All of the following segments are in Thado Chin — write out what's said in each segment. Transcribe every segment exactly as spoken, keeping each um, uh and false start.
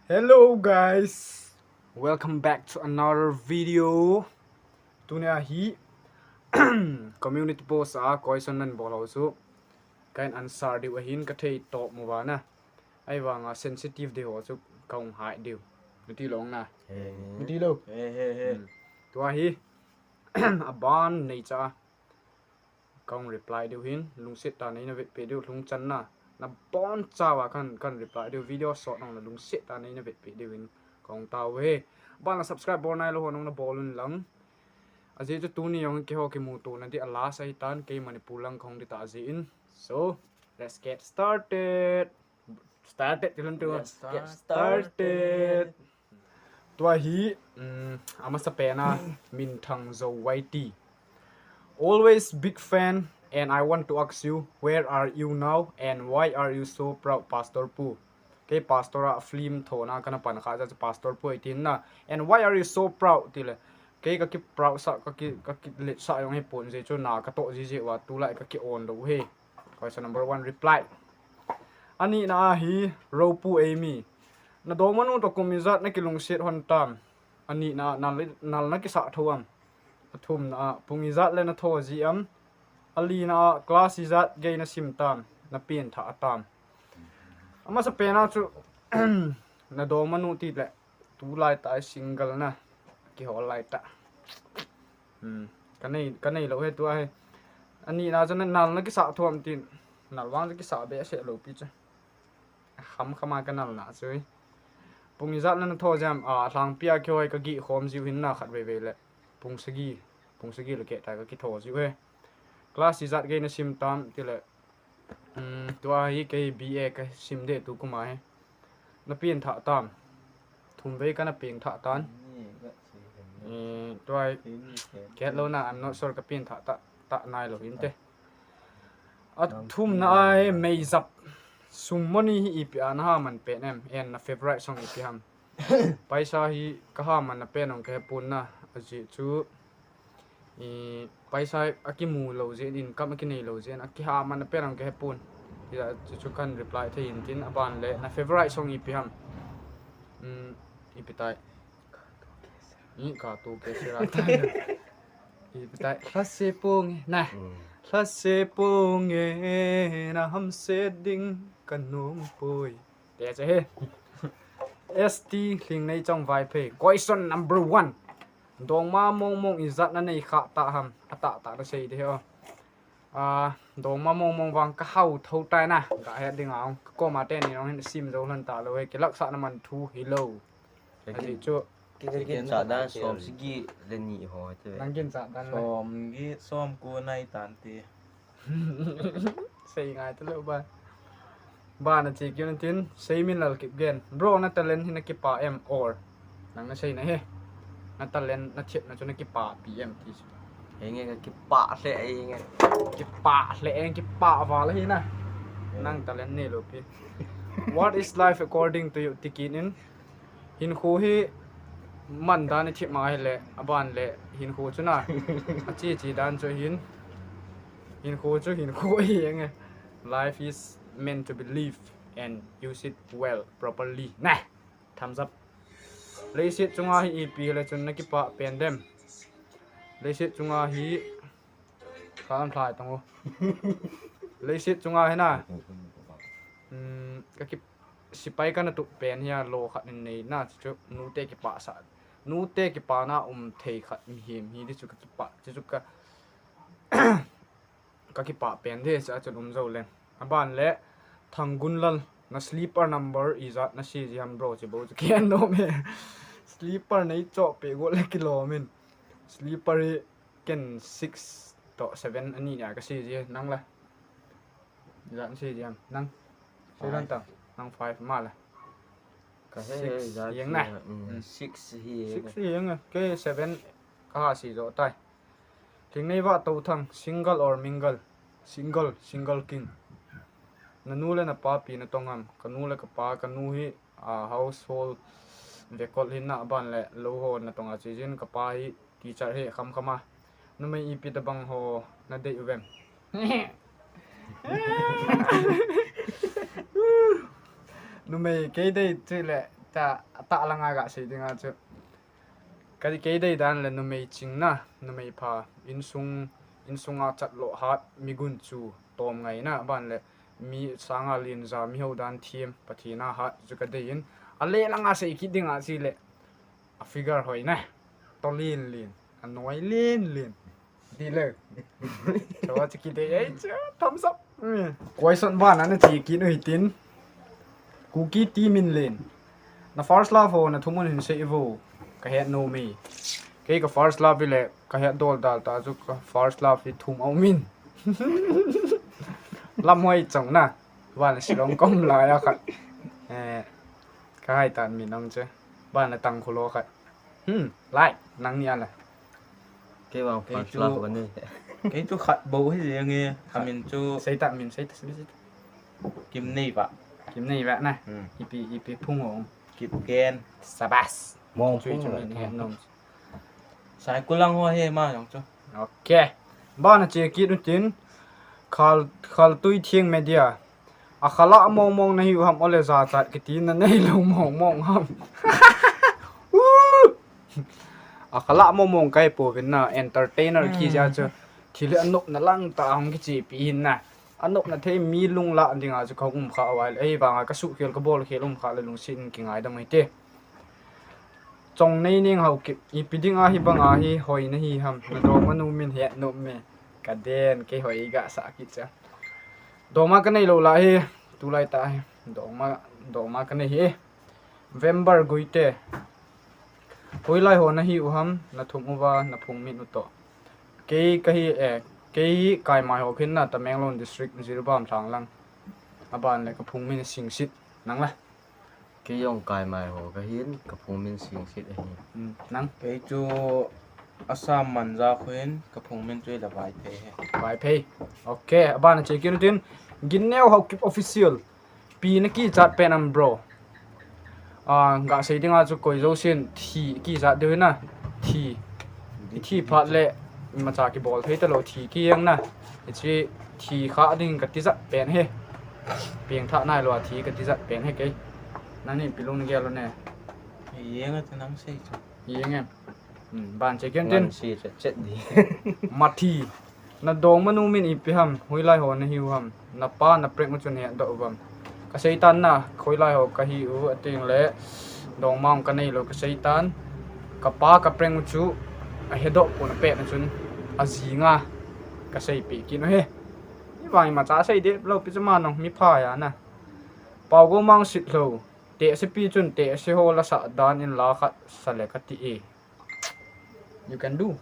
Hello guys, welcome back to another video. Tunia hi community post a question nan bol ho chu kahin answer diu ahin, kathei top mo vana. Ahivanga sensitive ding ho chu kahung hai diu. Nati lou na. Nati lou. Tua hi aban neicha kahung reply diu hin, lungset tah in neina vetpeh diu, lungchanna nabonchauva kahin reply diu, video sot nong le lungset tah in neina vetpeh diu hin kahung tao uve. Aban le subscribe bol nailou ho nong nabol un lang. Ajeh chu tuni jong keiho kimutona ding a last ahitan, kei Manipur lang kahung ding tah jeh in. So, let's get started. Started ti lhon tiu. Let's get started. Tua hi, amasapen a, Minthang Zo Y T. Always big fan, and I want to ask you, where are you now, and why are you so proud, Pastor Pu? Kei pastor a film thona kana pan kha jeh chu Pastor Pu iti na. And why are you so proud? Tile, kei kaki proud sah, kaki, kakiletsah jong hipon, jeh chu na katoh jiji uva tulai kaki on lou hi. Question number one, reply. Anina a hi, Ropu Amy. Nadongmanu toh kum ijat nakilungset lhon tam? Anina a nal, nal nakisah thou am? Athumna a pung ijat le natho ji am? Alina a class ijat gei nasim tam? Napen thah tam? Amasapen a chu nadongmanu tile tulai tah a single na kihol lai tah. Kanei, kanei lou hi tua hi. Anina chu nal nakisah thou am tin, nal vang chu kisah behseh lou pi chu. Kham kham a kanalna chu hi. Pung ijat le natho ji am? A, lhangpi a keiho kagih khom jiu hin na khatvei vei le. Pung sagi, pung sagi le keh tah kakitho jiu hi. Class ijat gei nasim tam? Tile, tua hi kei B A kasim ding tukum a hi. Napen thah tam? Thumvei kana pen thah tan. Tua hi, kahet lou na, I'm not sure, kapen thah tah, tah nailou hinte. Athumna a hi, Meijap. Sum money hi ipi a nahaman pen em, and na favorite song ipi ham? Paisa hi kahamanna pen jong kahepon na, ajeh chu paisa akimu lou jeh in, income akinei lou jeh in, akihamanna pen jong kahepon. Hijeh chu kahin reply thei in tin, aban le na favorite song ipi ham? Ipi tai? Kato kei sira tai. Ipi tai? Lhase ponge na. Lhase ponge, nahamset ding kanom poi. Ti chu hi. S T Lhingneichong Vaiphei. Question number one. Dongma mongmong ijat nanei kha tah ham? Atahtah nasei ding hi o. Dongma mongmong vang kahao thou tai na. Kahet ding a kakoma teni jong hin sim jou lhon talou hi. Kilaksahna man thu hilou. Ajeh chu. Kaginchat dan som sagi le ni ho te. Nang ginchat dan le. Som gi, som ko nai tante. Sei ngai talou ba. Ba nache kiu natin, Seiminlal Kipgen. Bro, na talent hi nakipah em or? Nang naseina hi. Na talent, nathepna chu nakipahpi em ti chu. Henge, kakipah lheh e nge. Kipah lheh e, kipah val ahi na. Nang talent neilou pi. What is life according to you? Tikit in. Hinkho hi man dan ithep ma ahile, aban le hinkho chu na. Ache che dan chu hin. Hinkho chu hinkho ahi nge. Life is meant to be lived and use it well, properly. Na. Thumbs up. Leiset chunga hi ipi hile chun nakipah pen dem? Leiset chunga hi, ka an thlai tang u. Leiset chunga hi na. Ka ki, sipai kana tup pen hi a lo khat in nei na chu nute kipah sa. Nute kipana um thei khat mihem hi ti chu ka kipah, chu chu ka kakipah pen ding, chua chun um jou leng. Aban le, Thanggunlal, na slipper number ijat nase ji ham bro, chi bou chu kihen nom e. Slipper nei choh peh got le kilom in. Slipper hi ken six toh seven ani nia kase ji, nang la? Ijat nase ji ham, nang? Sei lhon tang, nang five ma la. Six hi jeng na. Six hi jeng na. Kei seven kaha se jo tai. Lhingneiva Touthang, single or mingle? Single, single king. Nanu le napa ipi natong ham? Kanu le kapa, kanu hi, a, household vekol hin na, aban le lou ho natong a che jin, kapa hi teacher hi khamkham a. Numei ipi tabang ho nadei uvem? Numei kei dei chu le Ta, ta langa ga sei dinga chu. Ka, kei dei dan le numei chingna, numei pha, insung, insunga chat lo hat, migun chu tom ngaina, ban le mi sanga lin ja, mi ho dan thiam, Pathen a hat, chu ka dei in. A le langa sei kit dinga chi le, a figure hoina, to lin lin, a noi lin lin. Di le. Chawa chu kidei ai chu, thumbs up. Question ban ana che kit u hitin. Kuki team in len. Na first love ho na thum un hin sei vo. Ka het nom e. Kei ka first love le ka het dol dal ta chu ka first love hi thum a um in. Lamhoi chang na. Ban le Shillong kom lai a khat. Eh, ka hai tan mi nong che. Ban le Tangkhul ho khat. Hmm, lai, nang ni a le. Kei vang Kei first chu love ka nei. Kei chu khat bou hi jeng e. Khat. Amin chu Sei ta, min sei ta, sei ta. Kimneiva. Kimneiva na. Hmm. Ipi, ipi phung ho. Kipgen. Sabas. Mong Chui phung chu le min keng. He nom. Saikulang ho hi ma jong chu. Okay. Ban a che kit u tin. Khal, Khaltui Thiang Media. A khala mong mong na hiu ham, ole jachat kiti na nei lo mong mong ham. Woo! A khala mong mong kai po vin na entertainer ki ja chu. Hmm. Thil anop na lang ta hong kichepi hin na. Anop na thei mi lung la dinga chu ka um kha a vai le. Ei vanga ka suh khel ka bol khel um kha le lungsit in kingaidam u hite. Chongneining Haokip, ipi dinga hi banga hi hoi na hi ham, na dongma nu min het nom e. Ka den, kei hoi ga sa kit cha. Dongma ka nei lo la hi, tulai ta hi. Dongma, dongma ka nei hi. Vember Guite. Hoilai ho na hi u ham, na thum uva, na phung min u to. Kei ka hi, eh, kei hi Kaimai ho khin na, Tamenglong District, Jiribam Lhanglang. Aban le ka phung min Singsit, nang la. Kei jong Kaimai ho ka hin, ka phung min Singsit ahi. Hmm, nang? Kei chu Assam Manja kho hin, ka phung min chu la Vaiphei hi. Vaiphei. Okay, aban a che kit u tin, Ginneo Haokip Official. Pi na kichat pen am bro. Ah, ga sei dinga chu koi jousen thi kichat diu hi na. Thi. I thi phat le imacha kibol thei ta lo thi kiyang na. Hiche thi kha ding ka tijat pen hi. Pengthah nai lo a thi ka tijat pen hi kei. Nang ni pilung na gel lo ne. Yeng a chu nang sei chu. Yeng em. Hmm, ban che kit u tin. Nang sei chet chet di. Mathi. Na dongma nu min ipi ham, hoilai ho na hiu ham, na pa na prank u chu na hedoh u vam. Ka sei tan na, hoilai ho ka hi u, ating le, dongma ka nei lo ka sei tan, ka pa ka prank u chu, a hedoh pon a pet na chun, a jinga, ka sei pi kit u hi. Ni vang imacha sei de lo pi chu ma nong, mi pha ya na. Pau go mang sit lo, te se pi chun, te se ho la sa dan in la khat sa le ka ti e. You can do.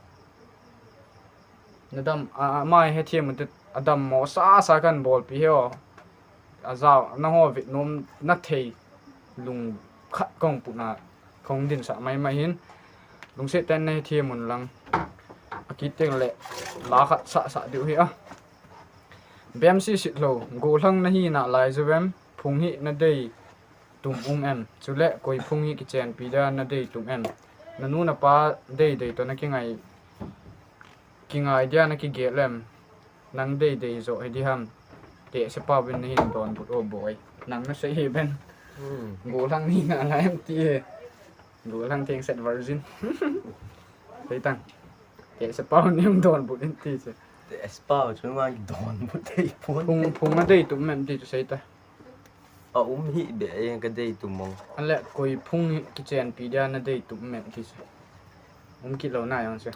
Na dam, a, a, mai he thiam u te, a dam mo sa sa kan bol pi he o. A zau, na ho vit nom na thei lung khat kong pu na, kong din sa mai mai hin. Lungset ten na he thiam un lang. A kit teng le, la khat sa sa diu hi a. Bem si sit lo, go lang na hi na lai ju vem, phung hi na dei, tum um em, chule koi phung hi kichenpi dia na dei tum em, na nu na pa dei dei to na kingai, kingai dia na kigel em, nang dei dei jo hi di ham, te se pa vin na hin donbut o boi, nang na sei hi ben. Hmm. Go lang ni na la em ti he, go lang theng set virgin. Sei tang, te se pa vin donbut in ti se. Te se pa vin ma donbut te pon. Phung, phung na dei tum em ti chu sei ta. A um hi be e ka dei tum mong. An le koi phung hi kichenpi dia na dei tum em ti se. Um kit lo na jong se.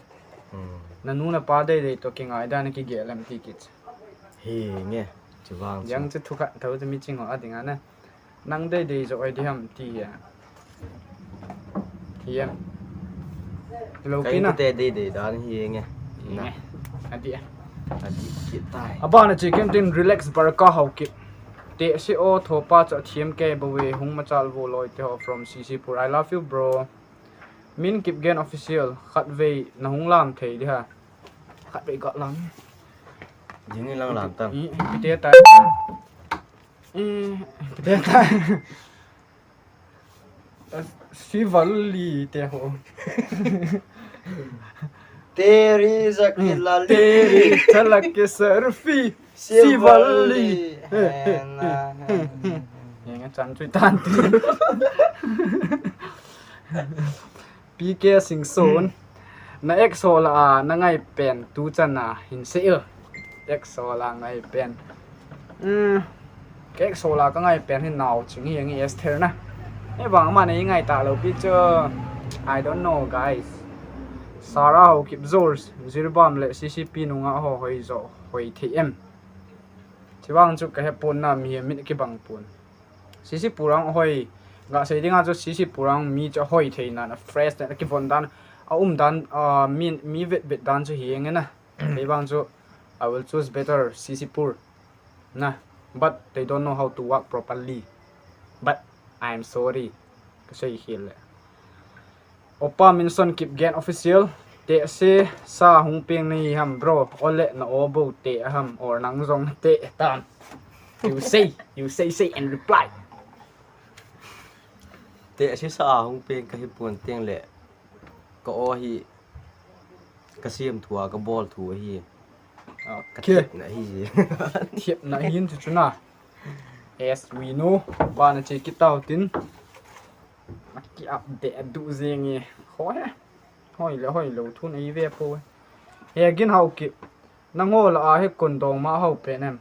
Hmm. Na nu na pa dei dei to kingai dia na kigel em ti kit se. Hi nge, chu vang chu. Jang chu thu khat tho chu mi ching ho a ding a na. Nang dei dei jo ai di ham ti hi a. Ti em. Lo Ka pi na. Te dei dei dan hi nge. Hi Na. nge. A di a. A di kit tai. Aban a che kit u tin relax barka Haokip. Te se o thopa cha thiam ke bo ve hung machal vo loi te ho from C C Pur. I love you, bro. Min Kipgen Official, khatvei na hung lam thei di ha. Khatvei ka lam. Ding in lang lam tang. I, i, te ta. I, te ta. Sivalli te ho. Teri zakilali. Teri chalak ke sarfi. Sivalli. Sivalli. He na, he. Yang chan chui tan ti. P K Singson. Na ex ho lah a na ngai pen tu chan a hin sei u. Ex ho lah a ngai pen. Hmm. Ka ex ho lah a ka ngai pen hi nao ching hi ang Esther na. Hivang ama nei ngai ta lou pi chu. I don't know, guys. Sarah Haokip, George, Jiribam le C C P nunga ho hoi jo hoi thei em. Chivang chu ka he pon na, mi mit kibang pon. C C Purang hoi, ga sei dinga chu C C Purang mi chu hoi thei na, na fresh na, kivon dan, a um dan, a mi, mi vet vet dan chu hi nge na. Kei vang chu, I will choose better C C Pur. Na, but they don't know how to work properly. But I am sorry. Ka sei hi le. Opa Minson Kipgen Official. Tehse sa hung peng nahi ham, bro? Ole na o bou teh ham, or nang jong teh tam? You say, you say, say and reply. Tehse sa hung peng kahi pon teng le, ka o hi, ka siam thu a, ka bol thu ahi. Ah, ka Okay. Thep na hi. Thep na hin chu chu na. As we know, ba na che kit tau tin. Ki update du jeng e. Ho he. Hoi le hoi lou thun ei ve po. He Gin Haokip. Nang ho lah a he kon dong ma hao pen em.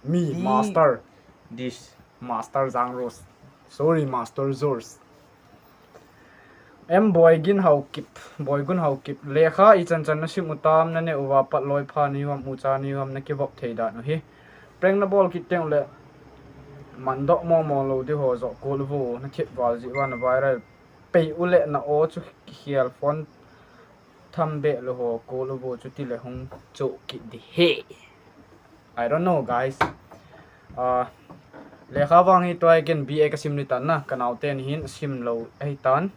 Me, Di- master. This. Master Jang Rose. Sorry, Master George. Em Boy Gin Haokip, Boy Gun Haokip. Lekha i chan chan na sim u tam, na neh uva pat loi pha ni ham, u cha ni ham, na kivop thei dan u hi. Prank na bol kit teng le, man doh mo mo lou di ho jo kul u vo, na thip val ji va na viral. Pei u le na o chu khial phone tham be lou ho kul u vo chu ti le hung cho kit di he. I don't know, guys. Ah, lekha vang hi tua ken B A ka sim ni tan na, ka nau ten hin sim lou ahi tan.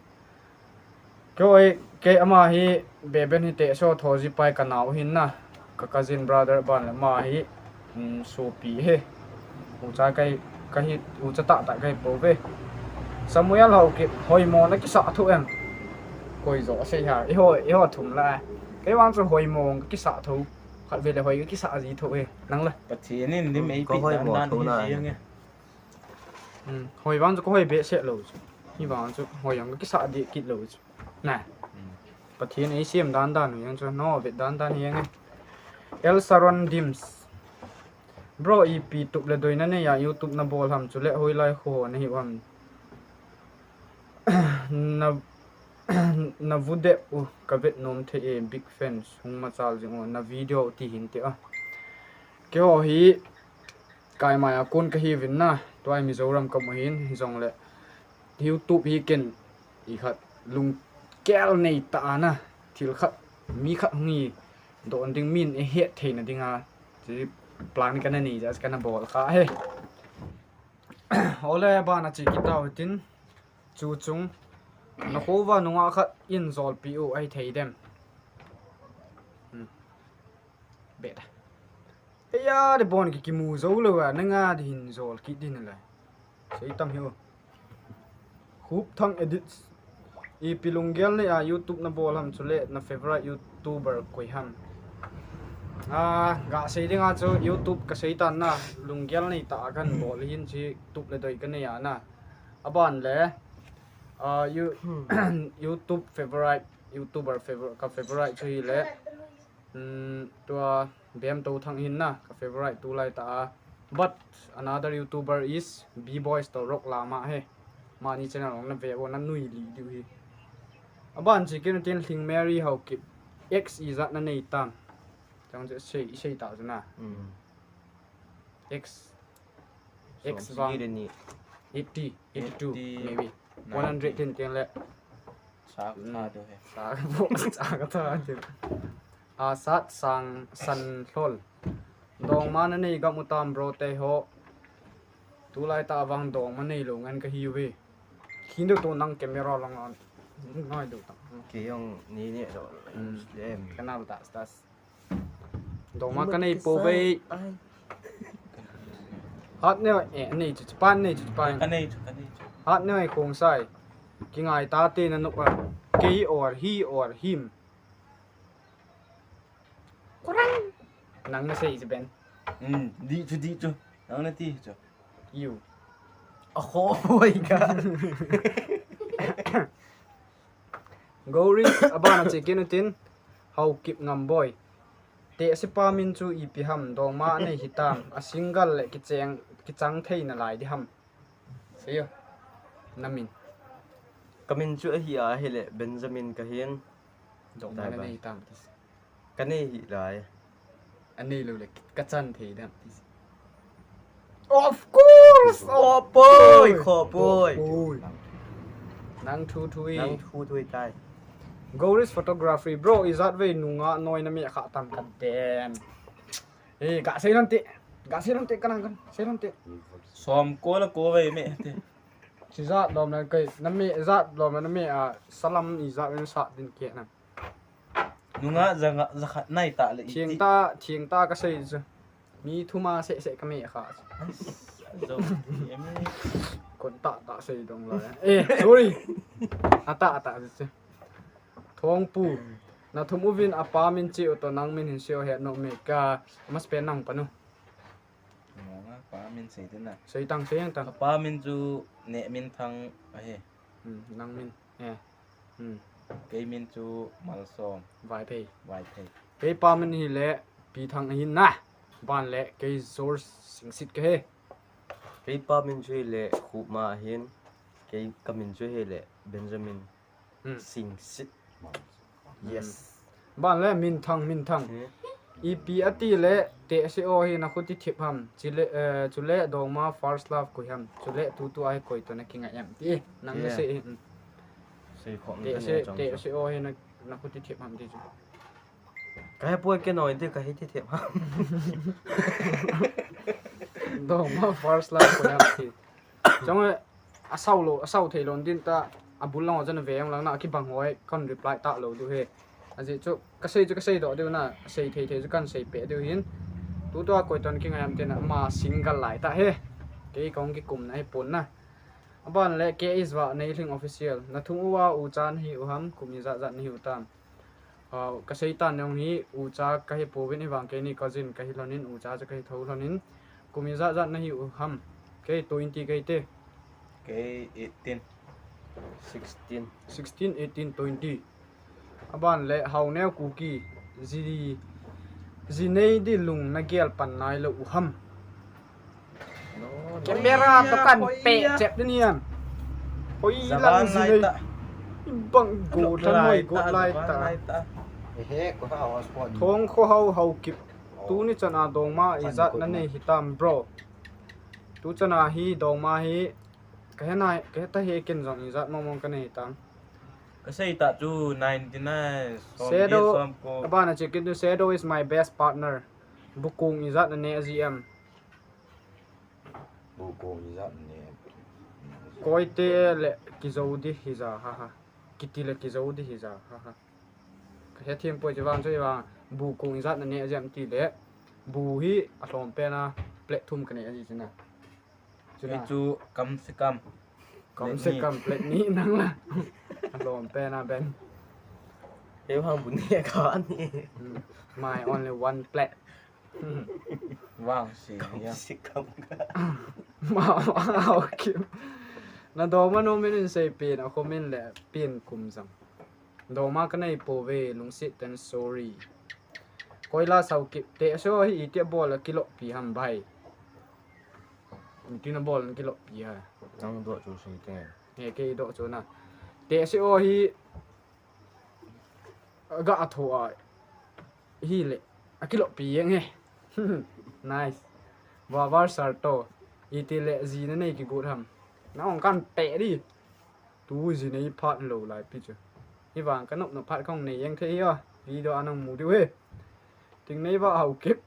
Kei, kei ama hi Beben hi te so tho ji pai ka nau hin na, ka cousin brother ban le ma hi, um, sopi he. U cha kai, ka hi, u cha ta ta kai po ve. Samuel Haokip, hoi mo na kisa thu em. Koi jo sei ha, i ho, i ho thum la. Kei vang chu hoi mo ka kisa thu. Khat ve le hoi ka kisa ji tho e. Nang la. Pathen in lim ei Ka pi hoi dan mo dan tho hi na. Ji ang e. Hmm, hoi vang chu ka hoi be se lou chu. Hi vang chu hoi ang ka kisa di kit lou chu. Na. Hmm. Pathen ei siam dan dan u jeng chu no vet dan dan hi ang e. El Saron Dims. Bro, ipi tup le doi na nei a YouTube na bol ham chu le hoi lai kho na hi ham. Na, na vu dep u ka vet nom thei e, big fans, hung machal jing u, na video ti hin te a. Kei ho hi, kai mai a kon ka hi vin na, tua Mizoram ka mu hin, jong le YouTube hi ken i khat lungkel nei ta a na, thil khat, mi khat hung i don ding min e het thei na ding a, chi plan ka na nei ja ka na bol kha he. Ole, ba na chi kit tau tin. Chu chung. Na kho va nunga khat in jol pi u ahi thei dem. Hmm. Beta. Eya, de bon ki kimu jo lo a, na nga de hin jol ki din le. Sei tam hiu. Khup Thang Edits. Ipi lunggel nei a YouTube na bol ham chule na favorite YouTuber koi ham. Ah, ga sei ding a chu YouTube ka sei tan na lunggel nei ta kan bol hin chi tup le doi ka nei a na. Aban le, ah, you, YouTube favorite, YouTuber favor-, ka favorite chu hi le, um, tua Bem To Thang hin na, ka favorite tu lai ta a. But another YouTuber is B-Boys to Rock Lama he. Mani channel ong na ve o na nui li diu hi. Aban chi ken tin Hling Mary Haokip. Ex i jat na nei tam. Chang che sei, sei ta chu na. Mm. X, X Som vang. Sigi le ni. Eighty, eighty-two, eighty, maybe. Ninety. One hundred tin tiang le. Sa ka tha deu he. Sa ka tha deu. A sat sang san hlol. Dongma na nei gam u tam bro te ho. Tulai ta vang dongma nei lo ngan ka hi ve. Khin deu to nang camera lang an. Ngai deu ta. Kei jong ni ni do. Mm. Em. Canal ta stas. Dongma ka nei po ve. Ai. Hat ne, eh, nei chu, pan nei chu, pan. Ka nei chu, ka nei chu. Hat ne, khong sai. Ki ngai ta te na nuk a. Kei or he or him. Kurang. Nang na sei chu ben. Mm, di chu, di chu. Nang nati chu. You. A kho boi ka. Gori, abana che kit utin. Haokip Ngamboi. Tehse pa min chu ipi ham, dongma anei hitam, a single le kicheng, kichang thei nalai di ham. Seiyo. Namin. Kamin chu ahi a, ahile Benjamin kahin. Dongma anei hitam. Kanei hilai. Anei lou le kachan thei dam. Of course! Khopoi, khopoi. Nang thu thui. Nang thu thui tai. Goris Photography, bro, ijat vei nunga noi name kha tam ka dem. Eh, ga sei lon te. Ga sei lon te, kanang kan. Sei lon te. Som ko la ko vei me te. Ijat lom na kai, name ijat lom na me a salam ijat vei sa din ke na. Nunga janga jakhat nai ta le iti. Thiang ta, thiang ta ka sei chu. Mi thuma seh seh ka me kha. Zo, em. Kon ta ta sei dong la. Eh, sorry. Ata ata chu. Thongpu. Na thum uvin apa min chi u to nang min hin sio he no me ka. Mas pe nang pa nu. Nunga pa min sei tin na. Sei tang, sei tang. Apa min chu ne min thang ahe. Hmm, nang min. Eh. Hmm. Kei min chu Malsom. Vaiphei. Vaiphei. Kei pa min hi le Pi Thang ahin na. Ban le kei George Singsit ka he. Kei pa min chu hi le Khuma ahin. Kei ka min chu hi le Benjamin Hmm. Singsit. Yes. Ban le Min Thang, Min Thang. Hmm. Ipi ati le tehse o hi na khuti thip ham. Chule, eh, chule dongma first love koi ham. Chule tutu a hi koi to na kingai em ti. Nang na sei. Hmm. Sei khom te se, te se o hi na, na khuti thip ham ti chu. Ka he poi ke noi ti ka he ti thip ham. Dongma first love koi ham ti. Chong e, asao lou, asao thei lou din ta, abul lang o chun ve ang lang na, kibang hoi, kan reply ta lou diu he. Ajeh chu, ka sei chu ka sei doh diu na, sei thei thei chu kan sei pe diu hin. Tutua koi ton kingai am te na, ama single lai ta he. Kei kong kikum na he pon na. Aban le, K is va, Neihling Official. Na thum uva, u chan hi u ham, kum ijat jat na hi u tam. Ah, ka sei tan jong hi, ucha ka hi pouvin, ahivang keini cousin ka hi lhonin, ucha chu ka hi tho lhonin. Kum ijat jat na hi u ham. Kei twenty kei te. Kei eighteen. Sixteen. Sixteen, eighteen, twenty. Aban le Haoneo Kuki. Ji, ji nei di lung na gel pan nai lou u ham. Camera to kan pe chep din hiam. Hoi lang ji nei. Ibang go than hoi go lai ta. He, ko ha hotspot. Thong kho hao hao kip. Tuni chan a dongma ijat na nei hitam bro. Tu chan a hi dongma hi ka he nai, ka he ta he ken jong ijat mong mong ka nei hitam. Ka sei ta chu ninety nine, som Shadow, som ko. Abana che kin tu Shadow is my best partner. Bukung ijat na ne a G M. Bukung ijat na ne. Koite le kijo di hija, ha ha. Kiti le kijo di hija, ha ha. Ka he thim poi chi vang chu vang. Bukung ijat na ne a G M ti le. Bu hi a lhom pen a plate thum ka ne a ji china. Chuna. Chu kam se kam. Kam se kam plate ni nang la. Alom pen a ben. Kei hang bu ni ka ni. Hmm. My only one plate. Hmm. Vang si kam ya. Si kam ka. Ma, ma, okay. Na dongma nu min in sei pin, a comment le pin kum jang. Dongma ka nei pouve, lungset ten sorry. Koila sao kip te so hi iti bol a kilop pi ham bai. Iti na bol a kilop pi ha. Nang doh chu sei te. He kei doh chu na. Te si o hi ga a tho a hi le a kilop pi yang he. Nice. Vavar Sarto. Iti le ji na nei kigut ham. Na ong kan te di. Tu ji nei phat lou lai pi chu. Hi vang ka nop nop phat kong nei yang thei hi a. Video a nang mu diu he. Ting nei va hao kip.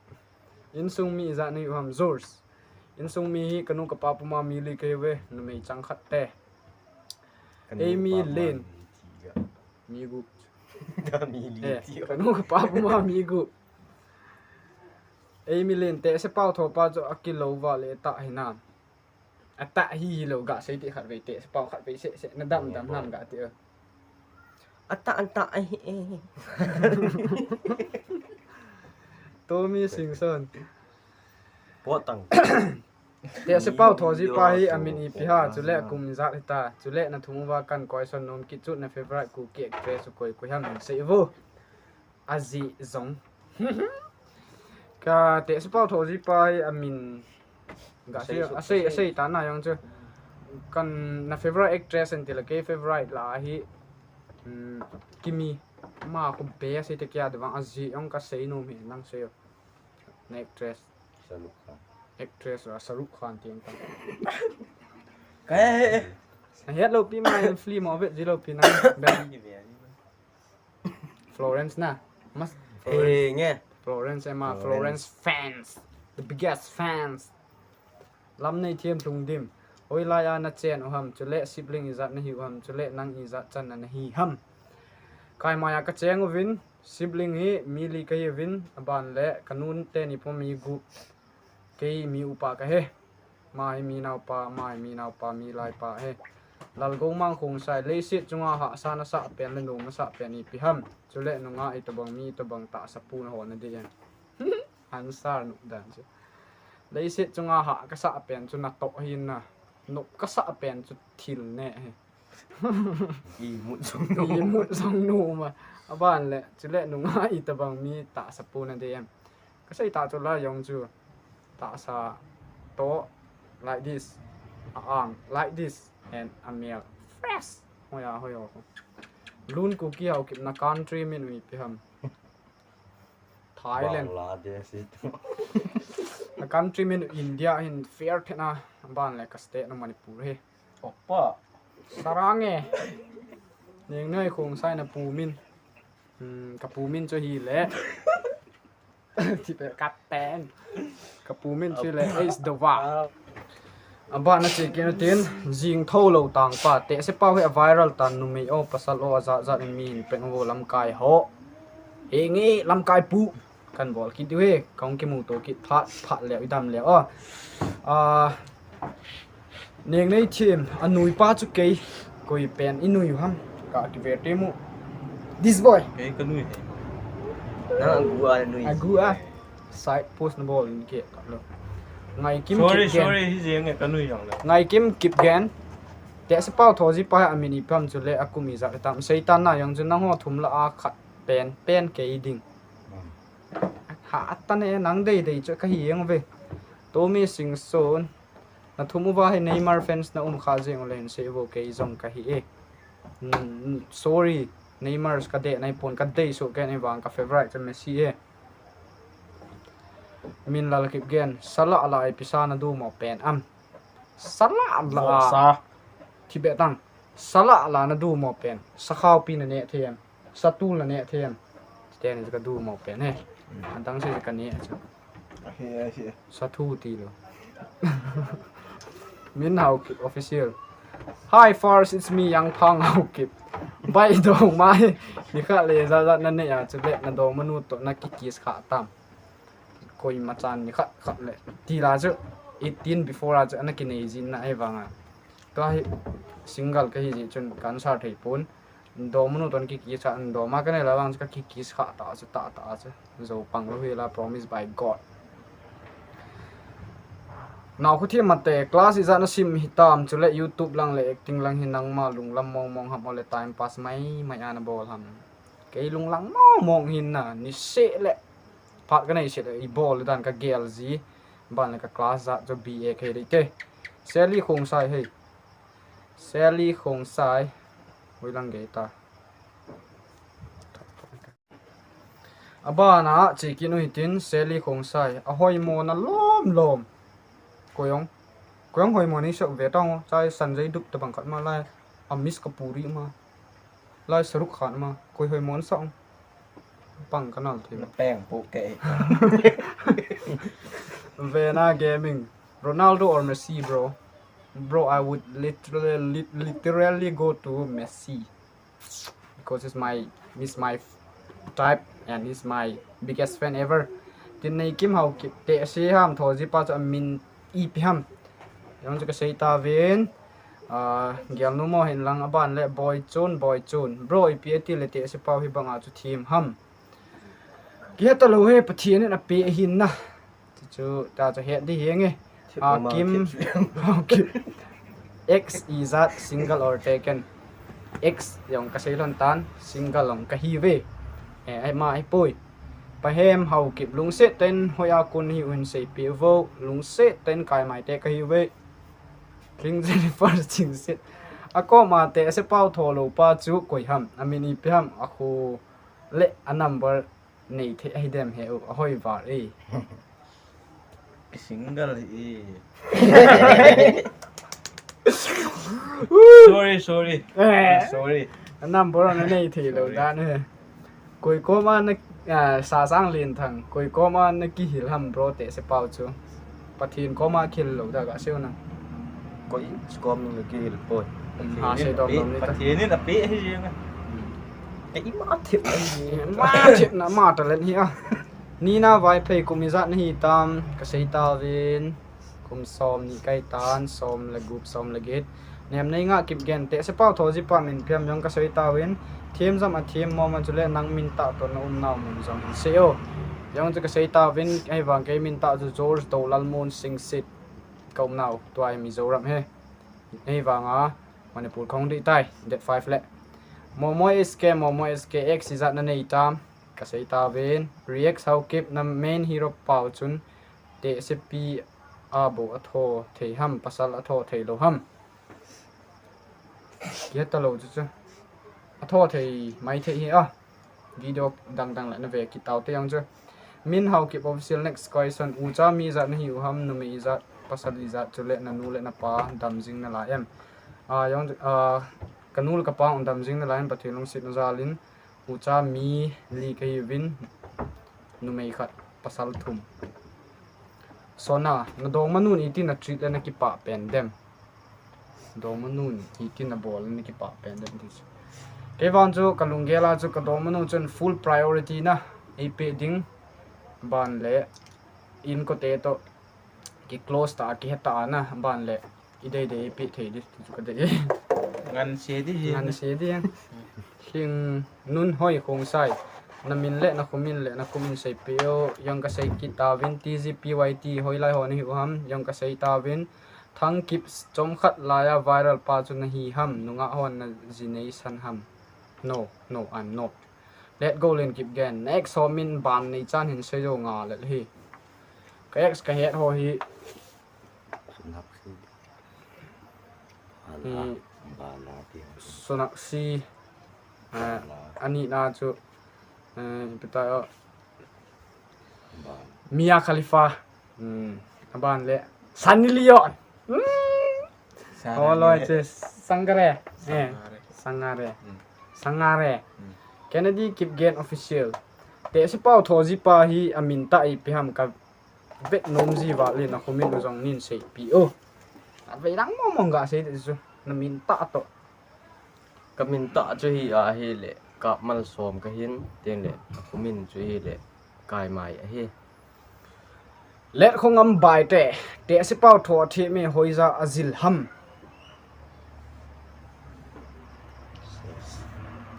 Insung mi ijat nei u ham George. Insung mi hi ka nu ka pa puma mi li kei ve. Numei chang khat te. Ka nu Amy pa puma Lin. Mi ti ga. Mi gu. Da mi li Eh, ti ga. Ka nu ka pa puma mi gu. Amy Lin te se pau tho pa chu a kilou va le ta hi na. A ta hi hi lou ga sei ti khat vei te, se pau khat vei se, se, na dam dam nam ga ti. A ta, a ta, ai, eh. Tommy Singson. Potang. Tehsepau Thoji pa hi amin ipi ham, chule akum ijat hita, chule nathum uva kan question nom kit chu na favorite Kuki actress u koi koi ham, sei vo. Ajeh jong. Ka Tehsepau Thoji pa hi amin ga sei, asei, asei ta na jong chu. Kan na favorite actress ahin tile kei favorite la hi, um, Kimi. Ama khu best ahi ti kei a, tua vang ajeh jong kasei nom hi, nang sei o. Na actress. Shah Rukh Khan. Actress a Shah Rukh Khan ti ang ta. Ka he, he, he. Nahet lou pi ma, film a vet ji lou pi na. Florence na. Mas Florence. Eh, nge. Florence ema, Florence. Florence fans. The biggest fans. Lamneithem Lhungdim. Hoilai a nachen u ham, chule sibling ijat nahiu ham, chule nang ijat channa nahi ham. Kaimai a kacheng uvin, sibling hi mi li kahiuvin, aban le kanu teni po mi gup. Kei mi upa kahi. Ama hi mi naopa, ama hi mi naopa, mi laipa ahi. Lalgou Mang Khongsai, leiset chunga hahsa nasah pen le nom nasah pen ipi ham. Chule nungah itobang mi itobang tahsa pu naho nadei em. Answer nop dan chu. Leiset chunga hah kasah pen chu natoh ahi na. Nop kasah pen chu thil neh ahi. Imut jong nom. Imut jong nom a. Aban le, chule nungah itobang mi tahsa pu nadei em. Kasei ta chu la jong chu. Tahsa toh like this. A-ang like this. And amel fresh. Hoi a, hoi o. Lun Kuki Haokip, na country min u ipi ham. Thailand. Bangladesh itu. Na country min India hin fair thena, aban le ka state na Manipur hi. Opa. Sarang e. Nengnoi Khongsai na pu min. Hmm, ka pu min chu hile. Ti pe ka ten. Ka pu min chu hile, Ace Dova. Abana che kit u tin, Jingthoulou Tangpa, Tehsepau hi a viral tan, numei o, pasal o, ajat jat in mi hin peng uvo lamkai ho. Henge lamkai pu. Kan bol kit diu hi, kahung kimuto kit phat, phat leu, idam leu o. Ah, Nengneithem, anui pa chu kei, koi pen inui u ham, ka kive temu. This boy. Kei kanui hi. Nang agu a nui. Agu a. Side post nabol in ke ka lo. Ngaikim Kipgen. Sorry, sorry, hi jeng e kanui jong le. Ngaikim Kipgen. Tehsepau Thoji pa amin ipi ham chule akum ijat tam. Seitan na jong chu nangho thum lah a khat pen, pen kei ding. Hmm. Ha, atan e, nang dei dei chu kahi jeng uve. Tommy Singson. Nathum uva hi Neymar fans na um kha jeng u le hin sei uvo, kei jong kahi e. Hmm, sorry. Neymar ka dei nai pon, ka dei suh ken e vang ka favorite chu Messi e. Minlal Kipgen, Salah lah a ipi sa nadu mo pen am. Salah lah a. Vohsa. Tibet tang. Salah lah a nadu mo pen. Sakhao pi nane them. Satul nane them. Teni ka du mo pen he. Adang se ka ne chu. Ahi, ahi. Sathu ti lo. Min Haokip official. Hi, first, it's me, Yang Phang Haokip. Bai dong mai. Ni kha le ja ja na ne ya chu le na dong manu to na ki kiss kha tam. Koima chan ni khat khat le. Ti la chu eighteen before a chu ana kinei jin na e vang a. Tua hi single kahi ji chun kan sa thei pon. Dom manu ton ki kiss a, dom a ka nei la vang chu ka ki kiss kha ta chu, ta ta chu. Zo pang lo hi la, promise by God. Nao khu thi mate, class ijat na sim hitam chule YouTube lang le acting lang hi nangma lunglam mong mong ham ole time pass mai mai ana bol ham. Kei lunglang mong mong hin na, ni se le. Phat ka nei se le, i bol dan ka gel ji. Ban le ka class jat chu B A kei dei te. Sally Khongsai hei. Sally Khongsai. Hoi lang gei ta. Abana che kit u hitin Sally Khongsai. Ahoimo na lom lom. Koyong. Koyong hoimo nei sok ve tang o. Chai Sanjay Dup tabang khat ma lai. A Miss Kapuri ma. Lai Shahrukh Khan ma. Koi hoimo na sa ong. Pang kanal thei. Na peng pu ke. Vena Gaming. Ronaldo or Messi, bro? Bro, I would literally, lit-, literally go to Messi. Because he's my, he's my type and he's my biggest fan ever. Tin nei Kim Hau Kip te se ham tho ji pa chu amin ipi ham. Jong chu ka sei ta vin. Ah, gel nu mo hin lang aban le Boy Chun, Boy Chun. Bro, ipi ati le te se pau hi banga chu thim ham. Ki heta lo he Pathian in ape ahin na. Chu, chu ta chu het di hi nge. Hakim. Hakim. Ex ijat, single or taken? Ex jong kasei lhon tan, single jong kahiuve. Eh, ai ma ai poi. Pahem Haokip, lungset tah in hoiya kon hiu hin seipeh uvo, lungset tah in kaimai te kahiuve. King Jennifer Chingset. Akoma te ase pao tho lou pa chu koi ham, amin ipi ham, akho le a number nei thei ahi dem he u, ahoi val e. Single hi. Sorry, sorry. Eh. Sorry. A number ana nei thei lou dan he. Koi koma na, ah, Sasang Lenthang, koi koma na kihil ham bro, te ase pao chu. Pathen koma kihil lou da kasei u na. Koi kom nung le kihil poi. Hmm, ha, sei dom dom ni ta. Pathen in apeh hi jeng a. Hmm. Kei ima thep ahi. Ima thep na ma talent hi a. Nina Vaiphei, kum ijat nahi tam, kasei tauvin. Kum som ni kahi tan, som le gup, som le get. Nem nei nga Kipgen, te ase pao tho ji pa min ipi ham jong kasei tauvin. Themjam a them mong a chule nang min tah toh na umnau mun jong hin sei o. Jong chu kasei tauvin, ahivang kei min tah chu George Dolalmon Singsit. Ka umnau tua hi Mizoram hi. Ahivanga Manipur kahung ding tai, date five le. Momo S K, Momo S K, ex ijat nanei tam, kasei tauvin. React Haokip, na main hero pao chun te ase pi a bou atho thei ham, pasal atho thei lou ham. Kihe talou chu chu. Atho thei mai thei hi a. Video dang dang le nave kit taute jong chu. Min Haokip Official, next question. Ucha mi ijat nahiu ham, numei ijat, pasal ijat, chule nanu le napa dam jing nalai em? A, jong chu, a, kanu le kapa jong dam jing nalai em, Pathen lungsetna jalin. Ucha mi li kahiuvin, numei khat, pasal thum. Sona, nadongmanun iti na treat le nakipah pen dem? Dongmanun iti nabol le nakipah pen dem ti chu. Kei vang chu kalunggel a chu kadongmanu chun full priority na eipeh ding, ban le inkote toh ki close ta, kihe ta na, ban le idei dei eipeh thei ding ti chu kadei. Nganse ding. Nganse ding. Hing Nun Hoi Khongsai. Namin le nakhomin le nakum in seipeh o. Jong kasei kit tauvin, T G P Y T, hoilai ho nahiu ham? Jong kasei tauvin. Thangkip, chomkhat laiya viral pa chu nahi ham? Nungah hon naji neisan ham? No, no, I'm not. Let go Lenkipgen. Na ex ho min ban neichan hin sei jou nga le hi. Ka ex kahet ho hi. Sonakshi. Bala. Hmm. Bala ti. Sonakshi. Eh, Bala. Ani na chu. Eh, ipi ta o. Bala. Mia Khalifa. Hmm. Aban le Sunny Leone. Hmm. Sangare. Oh, loi che. Sangare. Eh. Sangare. Sangare. Hmm. Sangare. Hmm. Kennedy Kipgen Official. Te ase pao tho ji pa hi amin tah ipi ham ka vet nom ji val in, akhomin u jong nin seipeh o. Avei dang mong mong ga sei ding chu, namin tah toh. Kamin tah chu hi ahile, Kapmalsom kahin, tin le, akhomin chu hile, Kaimai ahi. Letkhongam Baite, te ase pao tho athem e, hoija ajil ham?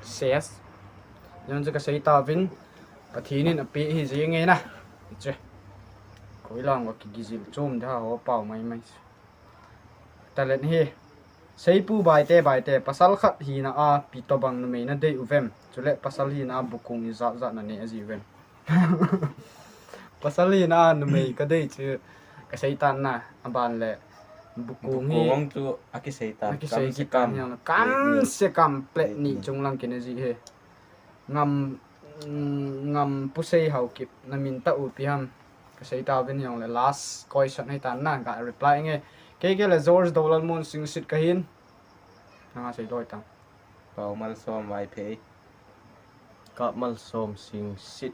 Ses. Jong chu kasei tauvin, Pathen in apeh hi jeng e na. Che. Koi lang va kigijil chom de ha ho pao mai mai. Talent hi. Seipu Baite, Baite, pasal khat hina a pi tobang numei nadei uvem? Chule pasal hina a bukung ijat jat nanei aji uvem? Pasal hina a numei kadei chu kasei tan na, aban le bukung hi. Bukung chu akisei tan. Akisei kit tan hiang. Kam se kam plate ni chung lang kine ji hi. Ngam, mm, Ngam Pusei Haokip, namin tah u ipi ham? Kasei tauvin, hijongle last question hi tan na, ka reply nge. Kei kei le George Dolalmon Singsit kahin. Nanga sei loi tan. Pao Malsom Vaiphei. Kapmalsom Singsit.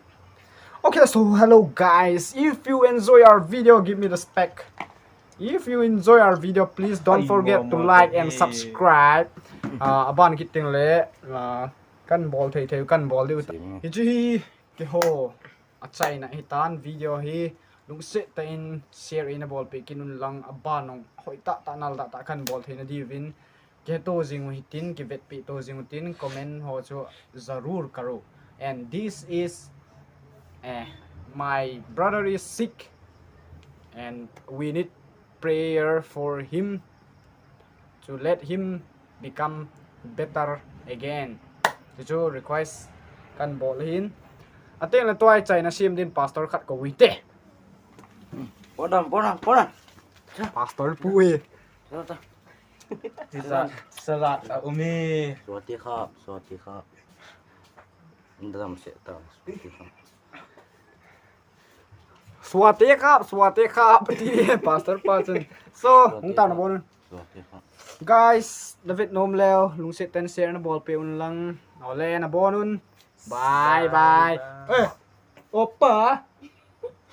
Okay, so hello guys. If you enjoy our video, give me respect. If you enjoy our video, please don't forget to like and subscribe. Ah, aban kit teng le, ah, kan bol thei thei, kan bol diu ta. Hichu hi keiho achaina hi tan, video hi lungset tah in share in abolpeh kit un lang, aban ong hoi tah tah, nal tah tah kan bol theina diuvin. Kiheto jing u hitin, kivetpeh to jing u tin, comment ho chu jarur karo. And this is, eh, my brother is sick and we need prayer for him to let him become better again. Chuchu request kan bol hin. Atengle tua chaina sem din pastor khat kou hite. Pona, pona, pona. Pastor pu e. Pona. Tisa, salat a umi. Swati khap, swati khap. Dam se ta. Swati khap, swati khap. Ti pastor pa chun. So, hung tao nabon un. Swati khap. Guys, David nom leo, lungset ten share nabol pe un lang. Ole nabon un. Bye bye. Eh, opa.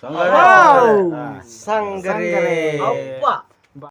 Sangare. Wow. Sangare. Opa.